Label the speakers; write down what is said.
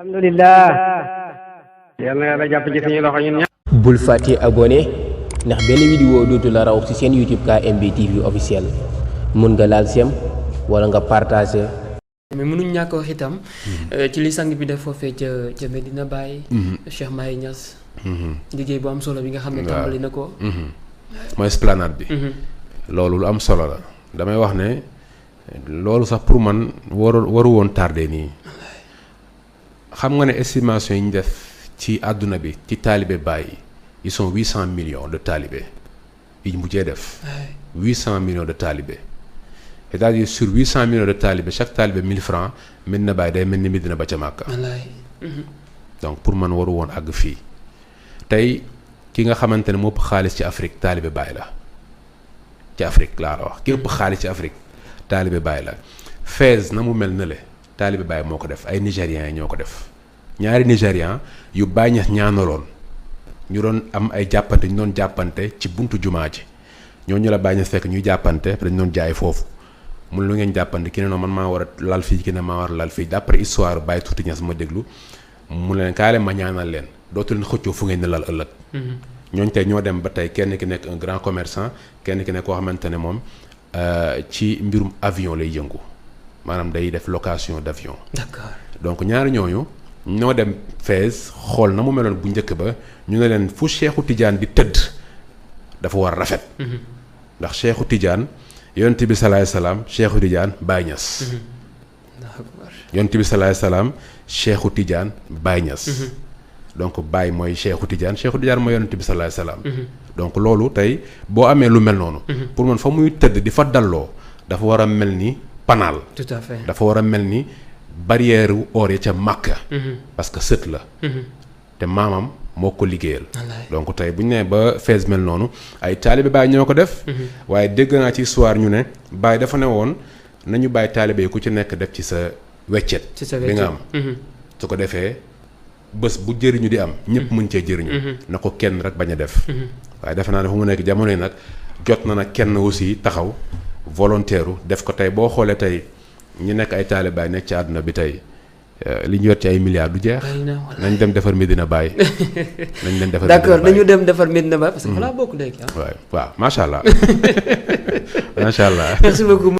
Speaker 1: alhamdulilah. yal na yàlla jàpp ci suñu loxo ñun ñëpp.
Speaker 2: bul fàtte abonné ndax benn vidéo dootu la raw ci seen YouTube KMB TV officiel mun nga laal sem wala nga partagé.
Speaker 3: mais mënuñ ñàkk wax itam ci li sang bi def foofee ca Medina Baye. Cheikh Mahi Niass. liggéey bu am solo bi nga xam ne tàmbali na ko.
Speaker 4: mooy esplanade bi. loolu lu am solo la damay wax ne loolu sax pour man waru woon tardé nii xam nga ne estimation yi ñu def ci àdduna bi ci taalibe Baye ils sont 800 millions de talibés yi ñu mujjee def. 800 millions de talibés c'est-à-dire sur 800 millions de talibés chaque talibé 1000 francs Medina Baye day mel ni Medina ba ca Màkka. donc pour man waru woon àgg fii tey ki nga xamante ne moo ëpp xaalis ci Afrique taalibe Baye la ci Afrique laa la wax ki ëpp xaalis ci Afrique taalibe Baye la Fès na mu mel ne le taalibe Baye moo ko def ay Nigérians yi ñoo ko def ñaari Nigérians yu Baye Niass ñaanaloon ñu doon am ay jàppante ñu doon jàppante ci buntu jumaa ji ñooñu la Baye Niass fekk ñuy jàppante dañ doon jaay foofu mun lu ngeen jàppante ki ne noonu man maa war a lal fii ki ne maa war a lal fii d'après histoire Baye Tuuti Niass ma déglu mu leen kaay leen ma ñaanal leen dootu leen xëccoo fu ngeen di lal ëllëg. ñooñu tey ñoo dem ba tey kenn ki nekk un grand commerçant kenn ki nekk koo xamante ne moom ci mbirum avion lay yëngu maanaam day def location d'avion.
Speaker 3: d'accord
Speaker 4: donc ñaari ñooñu ñoo dem Fès xool na mu meloon bu njëkk ba ñu ne leen fu Cheikhu Tidiane di tëdd dafa war rafet. ndax Cheikhu Tidiane yonent bi salaay salaam Cheikhu Tidiane Baye Niass. yonent bi salaay salaam Cheikhu Tidiane Baye Niass. donc Baye mooy Cheikhu Tidiane mooy yonent bi salaay salaam. donc loolu tey boo amee lu mel noonu. pour man fa muy tëdd di fa dalloo dafa war a mel ni panaal.
Speaker 3: tout à fait
Speaker 4: dafa war a mel ni barrière or ya ca Makka. parce que sët la. te maamam moo ko liggéeyal. donc tey bu ñu nee ba Fès mel noonu ay taalibe Baye ñoo ko def. waaye dégg naa ci histoire ñu ne Baye dafa ne woon nañu bàyyi taalibe yi ku ci nekk def ci sa weccet. bi nga am su ko defee bés bu jëriñu di am ñëpp mën cee jëriñu. na ko kenn rek bañ a def. waaye defe naa ne fu mu nekk jamono yi nag jot na nag kenn aussi taxaw volontaire def ko tey boo xoolee tey ñi nekk ay taalibe Baye nekk ci àdduna bi tey li ñu yor ci ay milliards du jeex. nañ dem defar Medina Baye. nañ leen defar
Speaker 3: d'accord nañu dem defar Medina Baye parce que voilà bokk léegi
Speaker 4: waaw macha allah macha allah.
Speaker 3: merci beaucoup.